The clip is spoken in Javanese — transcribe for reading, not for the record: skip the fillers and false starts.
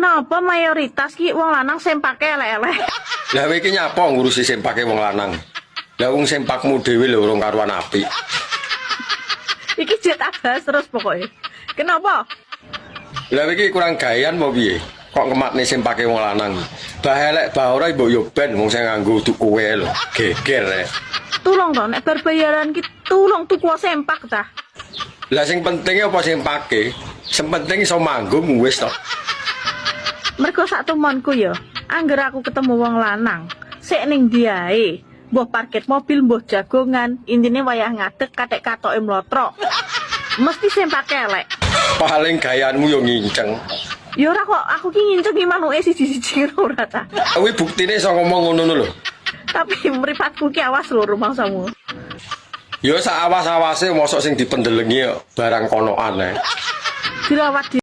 Kenapa mayoritas ki wong lanang sempake elek-elek? Lah, kowe iki nyapa ngurusi sempake wong lanang? Lah, wong sempakmu dhewe lho urung karuan apik. Iki jet bahas terus pokoknya. Kenapa? Lah, kowe iki kurang gawean apa piye? Kok ngematne sempake wong lanang? Bah elek bah ora mbok yo ben, wong sing nganggo dudu kowe lho. Geger eh. Tulung to, nek bar bayaran ki tulung tuku sempak ta. Lah, sing penting apa sempake? Sing penting iso manggung wis to. Mergo sak tumonku ya, angger aku ketemu wong lanang, sik ning diae, mbuh parkir mobil, mbuh jagongan, intine wayah ngadeg kathek katoke mlotrok. Mesti sempake elek. Paling gayaanmu yo nginceng. Ya ora kok, aku ki nginceng ki manuke siji-siji ngono ora ta. Kuwi buktine iso ngomong ngono lho. Tapi mripatku ki awas lho rumangsamu. Ya sak awas-awase, mosok sing dipendelengi barang konoan ae. Dirawat di